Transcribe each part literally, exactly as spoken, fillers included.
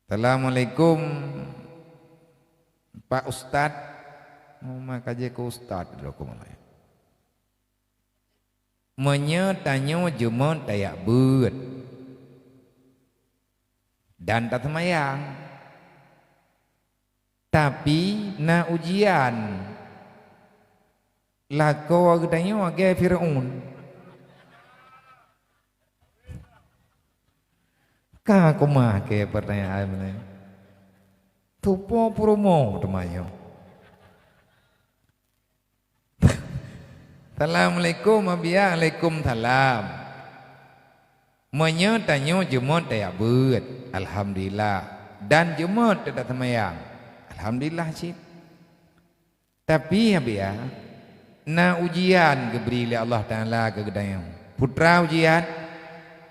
Assalamualaikum, Pak Ustaz. Oh, maka jeuet keu Ustaz droe keumalai. Meunyoe tanyoe jeuet tajak beuet dan taseumayang, tapi na ujian, lakoe geutanyoe lagèe Fir'aun. Ka keumah keu peurtanyaan nyoe. Tupo peurumoh teuma nyoe. Assalamualaikum, Abiya. Waalaikumsalam. Meunyoe tanyoe jeuet tajak beuet, alhamdulillah. Dan jeuet teuk taseumayang, alhamdulillah cit. Tapi, Abiya, na ujian geubri lé Allah Taala keu geutanyoe. Peue ujian?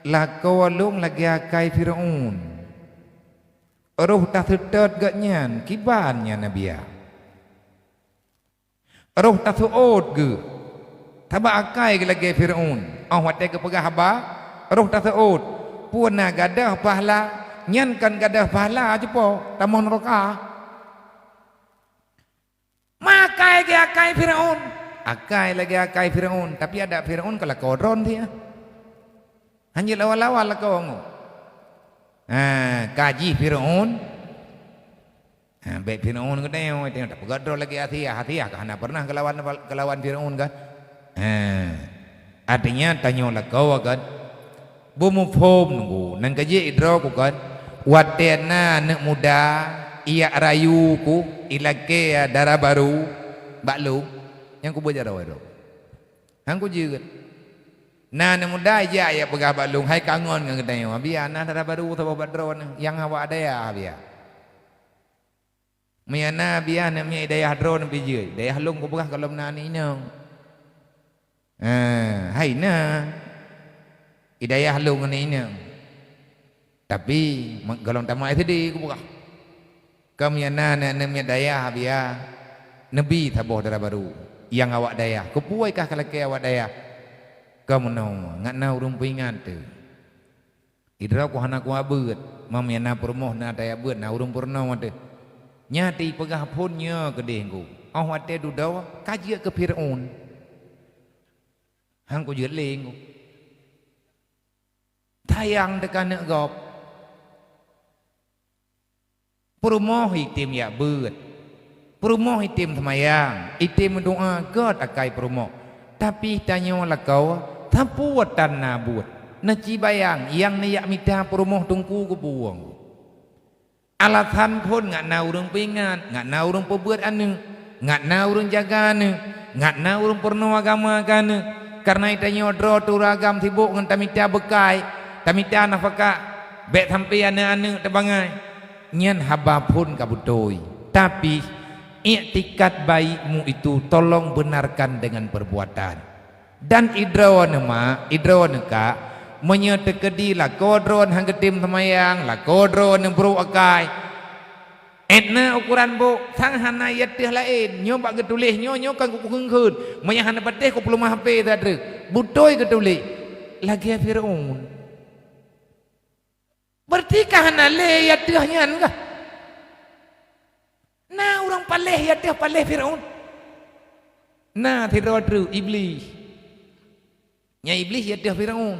Lakoe lôn lagèe akai Fir'aun. Roh taseutôt gobnyan, kiban nyan, Abiya. Roh taseuôt geuh, sabab akai geuh lagèe Fir'aun. Óh watèe geupeugah haba, roh taseuôt. Peue na gadôh pahala, nyan kon gadôh pahala cupo, tamong neuraka. Makai lagèe akai Fir'aun. Akai lagèe akai Fir'aun, tapi adak Fir'aun ka lakoe droe siat. Hana lawan-lawan lakoe ngon. Ha, ka jih Fir'aun. Ha, bèk Fir'aun geutanyoe, tanyoe tapeugah droe lagèe Asiah. Asiah ka hana pernah geulawan, geulawan Fir'aun kan? Ha. Artinya tanyoe lakoe kan? Beumuphom nunggu, nyan ka jeuet idroe ku kan? Watèe na aneuk muda, ijak rayu ku, ilakèe dara barô bak lôn, nyan kubeuet jaroe droe. Han kujeuet. Na aneuk muda ijak, ijak peugah bak lôn, hai kangon ngon geutanyoe, Abiya, na dara barô saboh bak droeneuh, nyang awak dayah, Abiya. Meunyo na, Abiya, aneuk miet i dayah droeneuh pih jeuet. Dayah lôn kupeugah gohlom na aneuk inong. Eh, hai na. I dayah lôn aneuk inong. Tapi, me-, gohlom tamong S D kupeugah. Ka meunyo na aneuk miet dayah, Abiya, neubi saboh dara barô nyang awak dayah. Keupeue kah ka lakèe awak dayah? Ka meunoe, ngat na ureueng peuingat teuh. Idroe ku hana kuabeuet, meunyo na peurumoh na tajak beuet, na ureueng peurunoe teuh. Nyan teupeugah phon nyoe keudeh ngon ku. Óh watèe dudoe, ka jeuet keu Fir'aun. Han kujeuet lé ngon ku. Sayang teuka aneuk gob. Peurumoh item jak beuet. Peurumoh item seumayang, item meudoa, göt akai peurumoh. Tapi tanyoe lakoe, sapeue tan na buet. Neucibayang nyang neujak mita peurumoh teungku keubueng. Alasan phon ngat na ureueng peuingat, ngat na ureueng peubeuet aneuk, ngat na ureueng jaga aneuk, ngat na ureueng peurunoe agama keu aneuk. Kareuna tanyoe droe teuh ureueng agam sibok ngon tamita beukai, tamita nafakah, bèk sampoe aneuk-aneuk teubangai. Nyan haba phon ka beutôi, tapi iktikad baikmu itu tolong benarkan dengan perbuatan. Dan idroeneuh mak, idroeneuh kak, meunyoe teukeudi lakoe droeneuh han geutem seumayang, lakoe droeneuh brôk akai, étna ukoran bôk, sang hana i ateueh laén, nyoe bak geutuléh nyoe, nyoe kan kukheun-kheun, meunyoe hana patéh kupeuleumah H P that treuk, beutôi geutuléh, lagèe Fir'aun. Berarti ka hana lé i ateueh nyan kah? Na ureueng paléh i ateueh paléh Fir'aun? Na sidroe treuk, Iblih. Nyan Iblih i ateueh Fir'aun.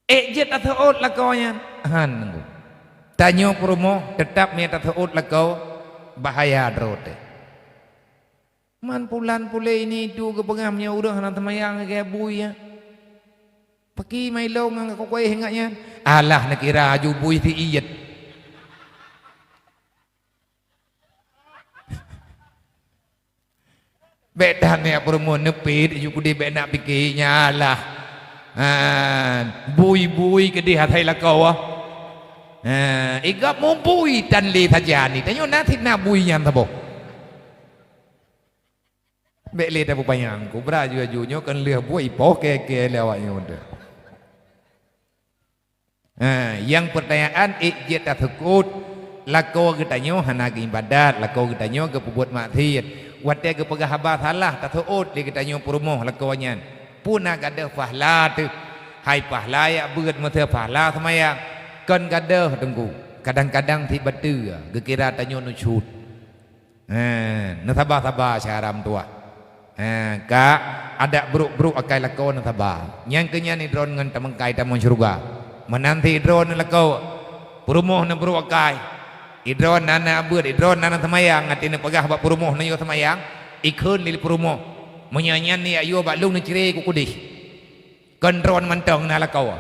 Ék jeuet taseuôt lakoe nyan? Han teungku. Tanyoe peurumoh teutab meunyo taseuôt lakoe, bahaya droe teuh. Man pulan puléh ini itu geupeugah meunyoe ureueng hana seumayang lagèe bui nyan. Paki mailong ngon kuéh ingat nyan. Alah, neukira aju bui siet. Bèk that neujak peurumoh neupit aju keudeh bèk nak pike nyan lah. Ha, bui-bui keudeh asai lakoe. Ha, igap mubui tan lé sajan ni. Tanyoe na sit na bui nyan saboh. Bèk lé tapeupanyang, kubra aju-aju nyoe kan lheueh buet ipoh kèe-kèe lé awak nyoe teuh. Ha, nyang peurtanyaan ék jeuet taseuôt, lakoe geutanyoe hana geuibadat, lakoe geutanyoe geupeubuet maksiet. Watèe geupeugah haba salah taseuôt lé geutanyoe peurumoh lakoe nyan. Peue na gadôh pahala teuh? Hai pahala jak beuet meusé pahala seumayang. Kon gadôh teungku. Kadang-kadang sit bateue geukira tanyoe nusyut. Ha, neusaba-saba syedara meutuwah. Ha, ka adak brok-brok akai lakoe neusaba. Nyang keu nyan idroen ngon tameukai tamong syeuruga. Meunan sit idroen neulakoe, peurumoh neubrok akai. Idroen na na beuet, idroen na na seumayang, até neupeugah bak peurumoh neuyue seumayang, ikheun lé peurumoh. Meunyoe nyan neujak yue bak lôn neucre ku keudeh. Kon droen mantong na lakoe.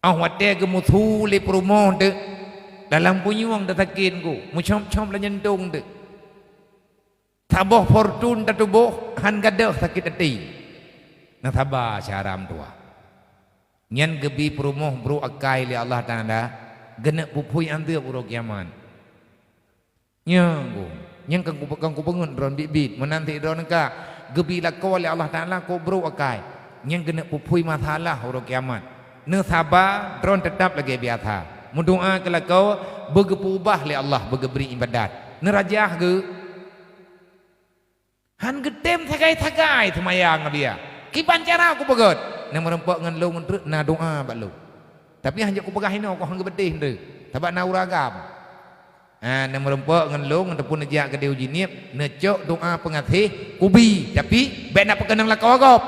Óh watée geumusu lé peurumoh teuk, dalam punyueng teusakét ku, meucom-com lam jantong teuk. Saboh Fortuner tatuboh, han gadôh sakét até. Neusaba syedara meutuwah. Nyan geubi peurumoh brok akai lé Allah Taala, geuneuk peuphui anteuk uroe kiamat. Nyan, nyang ka kupeugah, kupeungeut droen biet-biet, meunan sit droen ka geubi lakoe lé Allah Taala kok brok akai. Nyang geuneuk peuphui masalah uroe kiamat. Neusaba, droen teutab lagée biasa. Meudoá keu lakoe, beugeupeuubah lé Allah, beugeubri iébadat. Neurajah geu. Han geutem sagai-sagai seumayang ngon dia. Kiban cara kupeugét, na meurumpok ngon lôn ngon treuk na doá bak lôn. Tapi hanjeuet kupeugah inoe, kok han geubeudeh nteuk. Sabab na ureuëng agam. Ha, na meurumpok ngon lôn ataupun neujak keudeh uji niet, neucok doá peungaséh, kubi, tapi bék na peukeunong lakoe gob.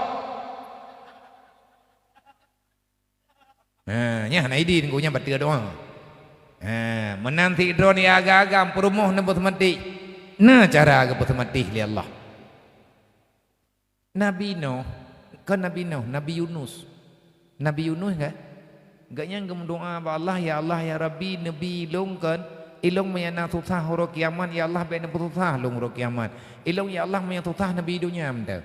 Ha, nyan hana idin ku nyan bateue doá. Ha, meunan sit droen ya agam-agam peurumoh neupeuseumatéh. Na cara geupeuseumatéh lé Allah. Nabi Nuh, kon Nabi Nuh, Nabi Yunus. Nabi Yunus kan? Gobnyan geumeudoá bak Allah, "Ya Allah, ya Rabbi, neubi lôn kon, ilôn meunyo na susah uroe kiamat, ya Allah, bék neupeususah lôn uroe kiamat. Ilôn, ya Allah, meunyo susah neubi donya mantong."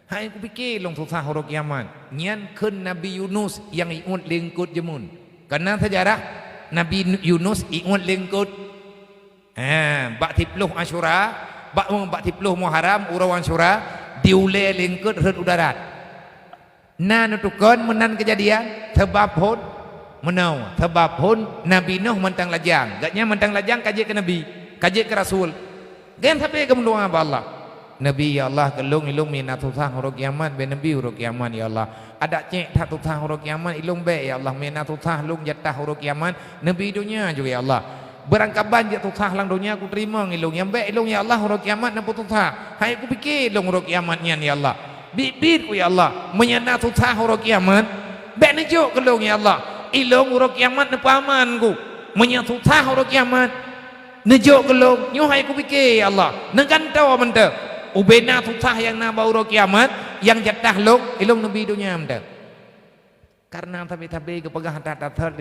Hai kupike lôn susah uroe kiamat. Nyan kheun Nabi Yunus nyang iuet lé eungkot jameun. Kana seujarah Nabi Yunus iuet lé eungkot. Ha, bak siploh Asyura, bak, bak siploh Muharram, uroe Asyura, diulée lé eungkot rhot u darat. Na neutukon meunan keujadian, sabab phon meunoe, sabab phon Nabi Nuh mantong lajang. Gobnyan mantong lajang ka jeuet keu nabi, ka jeuet keu rasul. Gobnyan sabe geumeudoá bak Allah. Nabi, "Ya Allah, keu lôn, ilôn meunyo na susah uroe kiamat, bék neubi uroe kiamat, ya Allah. Adak cék that susah uroe kiamat, ilôn bék, ya Allah, meunyo na susah lôn jatah uroe kiamat, neubi donya juga, ya Allah. Beurangkaban jeuet susah lam donya kuteurimong ilôn, nyang bék ilôn, ya Allah, uroe kiamat neupeususah. Hai kupike lôn uroe kiamat nyan, ya Allah. Biet-biet ku, ya Allah, meunyo na susah uroe kiamat, bék neujok keu lôn, ya Allah. Ilôn uroe kiamat neupeuaman ku. Meunyo susah uroe kiamat, neujok keu lôn, nyoe hai kupike, ya Allah, neugantoe mantong. Ubena susah nyang na bak uroe kiamat, nyang jatah lôn, ilôn neubi donya mantong." Kareuna sabe-sabe geupeugah that-that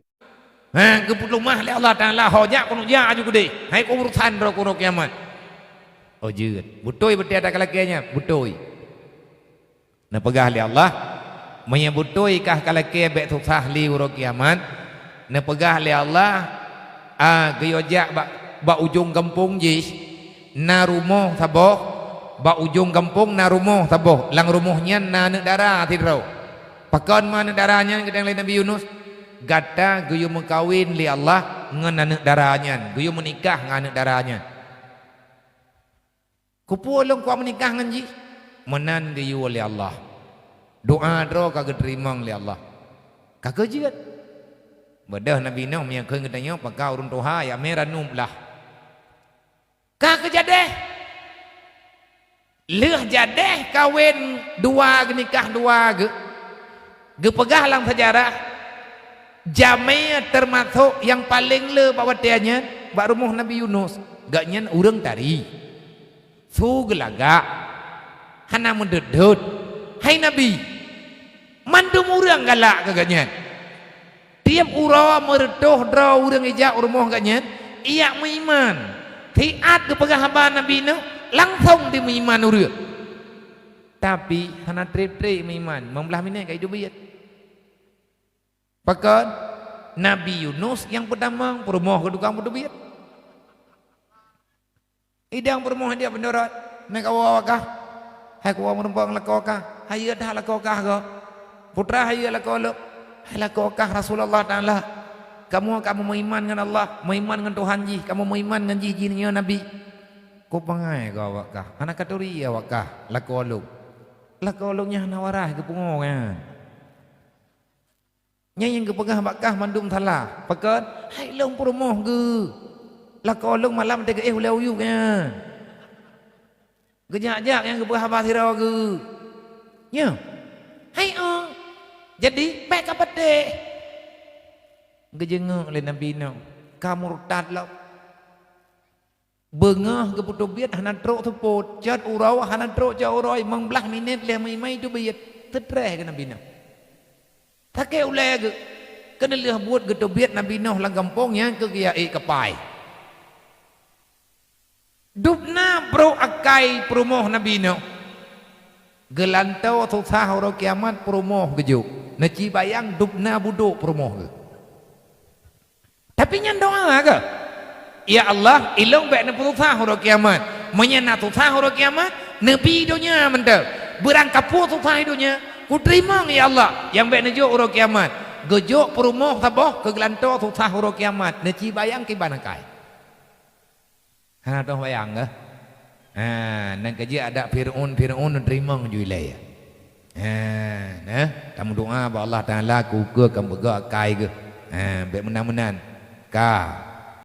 ha, geupeuleumah lé Allah Taala, ho jak keuneuk jak aju keudeh, hai keu urosan droe uroe kiamat. Oh jeuet, beutôi beutôi ata ka lakée nyan, beutôi. Neupeugah lé Allah, meunyo beutôi kah ka lakée bék susah lé uroe kiamat, neupeugah lé Allah, a, geuyue jak bak, bak ujong gampông jih, na rumoh saboh, bak ujong gampông na rumoh saboh, lam rumoh nyan na aneuëk dara sidroe. Pakon ma aneuëk dara nyan geutanyong lé Nabi Yunus? Gata geuyue meukawen lé Allah ngon aneuëk dara nyan, geuyue meunikah ngon aneuëk dara nyan. Kupeue lôn kuat meunikah ngon jih? Meunan geuyue lé Allah. Doá droe ka geuteurimong lé Allah. Ka keuh jeuet. Beudôh Nabi Nuh meunyo kheun geutanyoe, pakon ureuëng tuha jak mé ranub lah. Ka keuh jadeh. Lheueh jadeh kawen dua, geunikah dua geuh, geupeugah lam seujarah, jamé teumasok nyang paleng le bak watée nyan bak rumoh Nabi Yunus. Gobnyan ureuëng tari. Su geulagak, hana meudeuet-deuet. Hai Nabi, mandum ureuëng galak keu gobnyan. Tieb uroe meureutôh droe ureuëng ijak u rumoh gobnyan, ijak meuiman. Siat geupeugah haba Nabi Nuh, langsong dimeuiman ureuëng. Tapi hana treb-treb meuiman, limong blaih minét ka jiteubiet. Pakon? Nabi Yunus nyang peutamong peurumoh keu tukang peuteubiet. Idong peurumoh dia peundorot, "Meukawoe awak kah? Hai kuwoe meurumpok ngon lakoe kah? Hai yue that lakoe kah goe? Putra hai yue lakoe lôn? Hai lakoe kah Rasulullah Taala? Kamoe ka meuiman ngon Allah, meuiman ngon Tuhan jih, kamoe meuiman ngon jih, jih nyoe nabi." "Kupeungai goe awak kah? Hana katuri awak kah lakoe lôn? Lakoe lôn nyan hana waras geupungo nyan." Nyan nyang geupeugah bak kah mandum salah. Pakon? Hai lôn peurumoh geuh. Lakoe lôn malam teuka éh ulée uyuek nyan. Geujak-jak nyang geupeugah haba sidroe geuh. Nyo. Hai oh. Jadi, bék ka patéh. Geujeungeuk lé Nabi Nuh. Ka murtad lom. Beungoh geupeuteubiet hana trok seupôt, cot uroe hana trok cot uroe, limong blaih minét lhée meuimai teubiet, teutreh keu Nabi Nuh. Sakét ulée geuh, keuneulheueh buet geuteubiet Nabi Nuh lam gampông nyan keu geujak ék kapai. Dubna brok akai peurumoh Nabi Nuh. Geulantoe susah uroe kiamat peurumoh geujok. Neuci bayang dubna budok peurumoh geuh. Tapi nyan doa keuh, "Ya Allah, ilôn bék neupeususah uroe kiamat. Meunyoe na susah uroe kiamat, neubi donya mantong. Beurangkapeue susah donya, kuteurimong, ya Allah, nyang bék neujok uroe kiamat." Geujok peurumoh saboh keu geulantoe susah uroe kiamat, neuci bayang kiban akai. Hana toh bayang keuh? Ha, nyan keuh jeuet adak Fir'aun, Fir'aun teurimong ju ilée. Ha, nah, tameudoa bak Allah Taala keu ukeue kan beugok akai geuh. Ha, bék meunan-meunan. Ka,